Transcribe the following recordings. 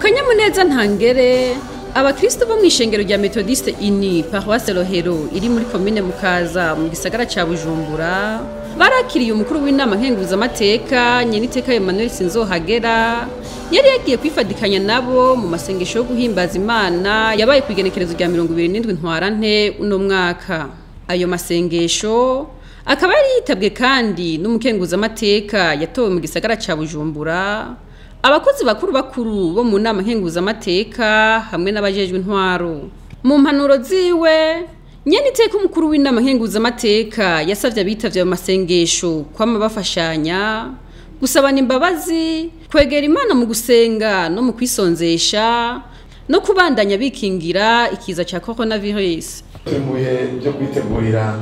Kanyamuneza ntangere, abakristo bo mw'ishengero rya Methodiste Unie, paroisse Rohero iri muri komine Mukaza mu gisagara ca Bujumbura, barakiriye umukuru w'inama nkenguzamateka Nyeniteka Emmanuel Sinzohagera, yari yagiye kwifadikanya nabo mu masengesho yo guhimbaza Imana yabaye ku igenekerezo rya 27 Ntwarante uno mwaka. Ayo masengesho akaba yari yitabwe kandi n'umukenguzamateka yatowe mu gisagara ca Bujumbura, abakozi bakuru bakuru bo mu nama nkenguzamateka hamwe n'abajejwe intwaro. Mu mpanuro ziwe, Nyeniteka umukuru w'inama nkenguzamateka yasavye abitavye ayo masengesho kwama bafashanya, gusabana imbabazi, kwegera Imana mu gusenga no mu kwisonzesha, no kubandanya bikingira ikiza ca coronavirus. Turi mu bihe byo kwitegurira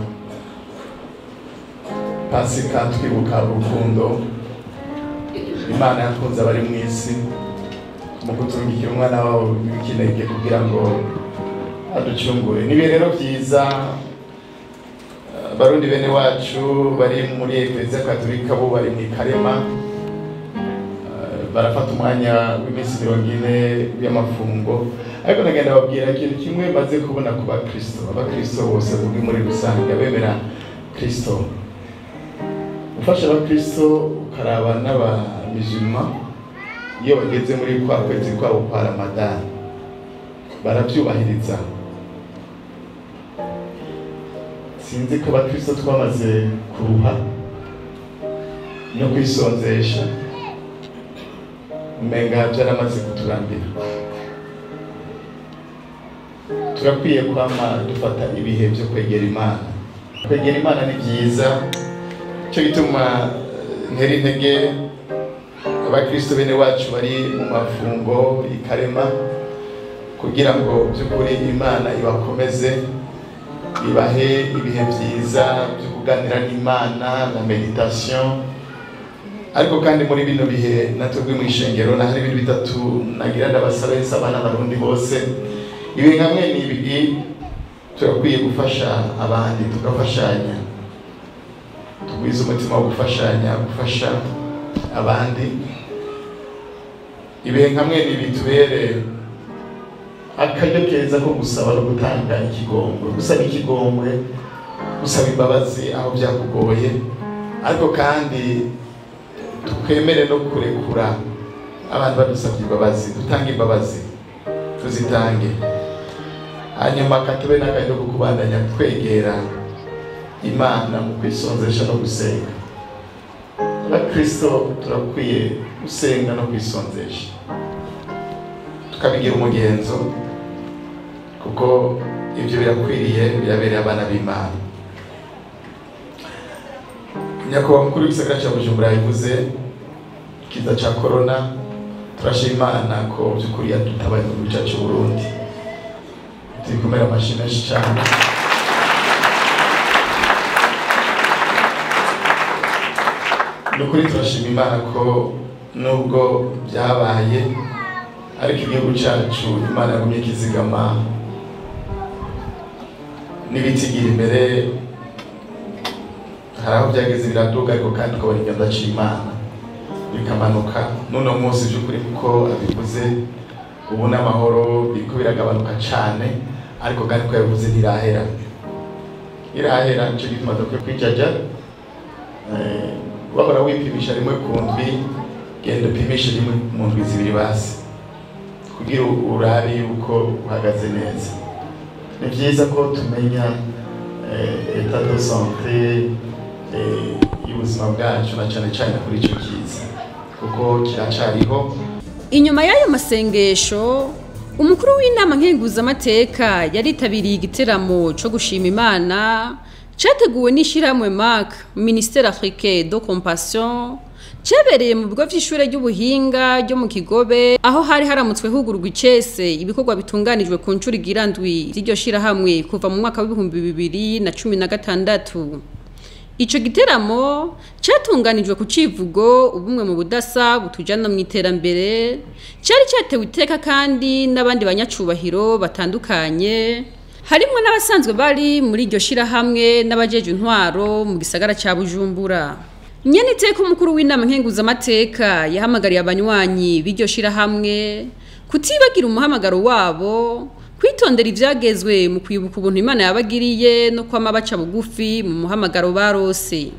Pasika, twibuka urukundo Imana yakunze abari mu isi mu kuturungikira umwana wabo w'ikinege kugira ngo aducungure. Ni ibihe rero vyiza, Barundi bene wacu bari muri Eklezia Katolika bo bari mu Karema, barafata umwanya w'iminsi 40 y'amafungo. Ariko nagenda babwira ikintu kimwe maze kubona ku bakristo, abakristo bose buri muri rusange abemera Kristo. Ufasha abakristo ukaraba n'abamisulma iyo bageze muri kwa kwezi kwabo kwa Ramadan baravyubahiriza. Sinzi ko abakristo twamaze kuruha no kwisonzesha, umenga byaramaze kuturambira. Turakwiye kwama dufata ibihe byo kwegera Imana. Kwegera Imana ni byiza, cyo gituma ntera intege abakristo bene wacu bari mu mafungo ikarema, kugira ngo by'ukuri Imana ibakomeze, ibahe ibihe byiza byo kuganira n'Imana na meditation. Ariko kandi muri bino bihe natwe mu ishengero na hari ibintu bitatu nagira ndabasabe abana barundi bose. Ibi nkamwe ni ibi: turakwiye gufasha abandi, tugafashanya, tugwize umutima wo gufashanya, gufasha abandi. Ibihe nkamwe ni ibi tubere akaryo keza ko gusaba no gutanga ikigongwe, gusaba ikigongwe, gusaba imbabazi aho byakugoye, ariko kandi twemere no kurekura abantu badusabye imbabazi, dutange imbabazi, tuzitange. Hanyuma katube n'akaryo ko kubandanya twegera Imana mu kwisonzesha no gusenga. Abakristo turakwiye gusenga no kwisonzesha, tukabigira umugenzo, kuko ibyo birakwiriye, birabereye abana b'Imana. Nyakubahwa mukuru w'igisagara ca Bujumbura yabivuze, ikiza ca corona, turashima Imana ko by'ukuri yadutabaye mu gihugu cyacu Burundi. Turikumera amashyi menshi cyane. Nukuri turashima Imana ko nubwo byabaye, ariko igihugu cyacu Imana yagumye kizigama n'ibitigira imbere. Hari aho byageze biraduga, ariko kandi ukabona ikiganza c'Imana bikamanuka. N'uno munsi by'ukuri kuko abivuze, ubu n'amahoro biriko biragabanuka cane, ariko kandi ko yabivuze ntirahera, irahera. Nico gituma dukwiye kwijaja. Wahora wipimisha rimwe ku ndwi, genda upimishe rimwe mu ndwi zibiri basi, kugira urabe yuko uhagaze neza. Ni vyiza ko tumenya état de santé y'ubuzima bwacu, na cane cane kuri ico kiza, kuko kiracariho. Inyuma y'ayo masengesho, umukuru w'inama nkenguzamateka yaritabiriye igiteramo co gushima Imana categuwe n'ishirahamwe MAC, Ministère Africain de Compassion, cebereye mu bigo vy'ishure ry'ubuhinga ryo mu Kigobe, aho hari haramutswe hugururwa icese ibikorwa bitunganijwe ku ncuro igira ndwi ry'iryo shirahamwe kuva mu mwaka w'2016. Ico giteramo catunganijwe ku civugo ubumwe mu budasa butujana mu iterambere, cari catewe iteka kandi n'abandi banyacubahiro batandukanye, harimwo n'abasanzwe bari muri iryo shirahamwe n'abajeje intwaro mu gisagara ca Bujumbura. Nyeniteka umukuru w'inama nkenguzamateka yahamagariye abanywanyi b'iryo shirahamwe Kutibagira umuhamagaro wabo, kwitondera ivyagezwe mu kwibuka ubuntu Imana yabagiriye no kwama baca bugufi mu muhamagaro barose.